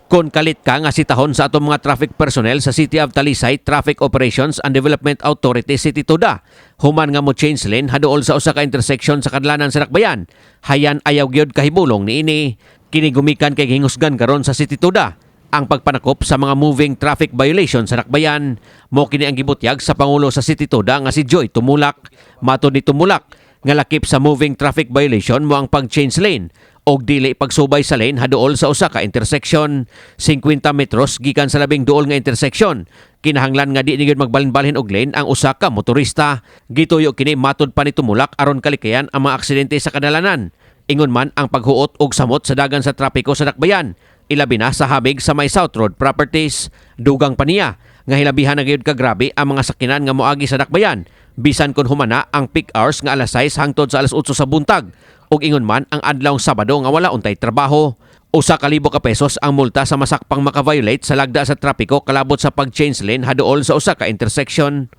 Kon kalit ka nga sitahon sa atong mga traffic personnel sa City of Talisay Traffic Operations and Development Authority, City TODA, human nga mo change lane haduol sa usa ka intersection sa kadlanan sa Dakbayan, hayan ayaw gyud kahibulong niini. Kini gumikan kay gihingusgan karon sa City TODA ang pagpanakop sa mga moving traffic violation sa Dakbayan. Mo kini ang gibutyag sa pangulo sa City TODA nga si Joy Tumulak. Matod ni Tumulak nga lakip sa moving traffic violation mo ang pag-change lane og dili pagsubay sa lane haduol sa usa ka intersection. 50 metros gikan sa labing duol nga intersection, kinahanglan nga di ni gyud magbalhin-balhin og lane ang usa ka motorista. Gituyo kini, matod pa ni Tumulak, aron kalikayan ang mga aksidente sa kadalanan, ingon man ang paghuot og samot sa dagan sa trapiko sa Dakbayan, ilabi na sa habig sa may South Road Properties. Dugang pa niya nga hilabihan na gyud kagrabe ang mga sakinan nga moagi sa Dakbayan bisan kon humana ang peak hours nga alas 6 hangtod sa alas 8 sa buntag ug ingon man ang adlaw Sabado nga wala untay trabaho. 1,000 ka pesos ang multa sa masakpang maka-violate sa lagda sa trapiko kalabot sa pag-change lane haduol sa usa ka intersection.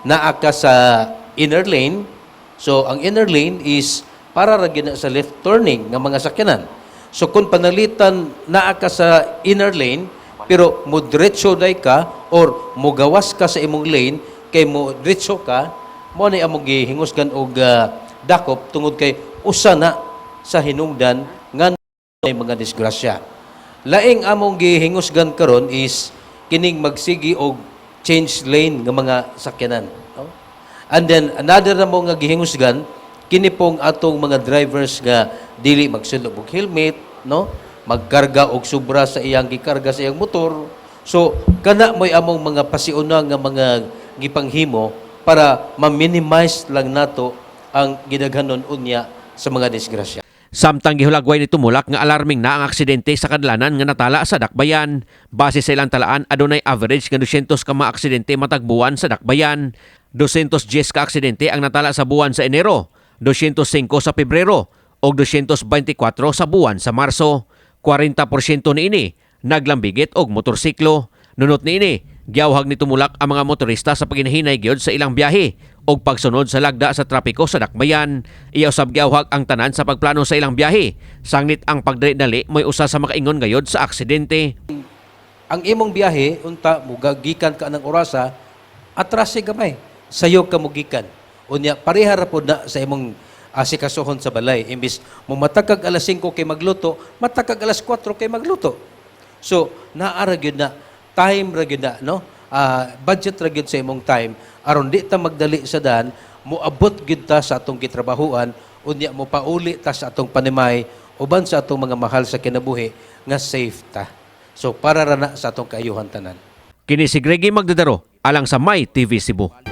Naa ka sa inner lane. So ang inner lane is para ra gyud na sa left turning nga mga sakyanan. So kung panalitan naa ka sa inner lane pero mo diretso day ka or mogawas ka sa imong lane kay mo diretso ka, mo ni among gihingusgan og dakop tungod kay usa na sa hinungdan nga may mga disgrasya. Laing among gihingusgan karon is kining magsigi og change lane nga mga sakyanan, no? And then another na mo nga gihingusgan kini pong atong mga drivers nga dili magsulod og helmet, no? Magkarga og sobra sa iyang gikarga sa iyang motor. So kana mo'y among mga pasiuna nga mga gipanghimo para ma-minimize lang nato ang gidaghanon unya sa mga disgrasya. Samtang gihulagway ni Tumulak nga alarming na ang aksidente sa kadlanan nga natala sa Dakbayan. Base sa ilang talaan, adunay average nga 200 ka mga aksidente matag buwan sa Dakbayan. 210 ka aksidente ang natala sa buwan sa Enero, 205 sa Pebrero ug 224 sa buwan sa Marso. 40% niini naglambigit og motorsiklo. Nunot niini, giawhag ni Tumulak ang mga motorista sa paginahinay gyud sa ilang biyahe ug pagsunod sa lagda sa trapiko sa Dakbayan. Iya usab giawhag ang tanan sa pagplano sa ilang biyahe. Sanglit ang pagdali-dali mo'y usa sa makaingon gayod sa aksidente. Ang imong biyahe unta mugagikan ka ng orasa, atrase gamay, sayo ka mugikan. Unya pareha ra pod na sa imong asikasuhon sa balay. Imbis mo matakag alas 5 kay magluto, matakag alas 4 kay magluto. So naa ra gyud na time ra gyud na, no? Budget ra gyud sa imong time aron di ta magdali sa dan, moabot gyud ta sa atong gitrabahuan, unya mo pauli ta sa atong panimay uban sa atong mga mahal sa kinabuhi nga safe ta. So para ra na sa atong kaayuhan tanan. Kini si Greggy Magdadaro alang sa My TV Cebu.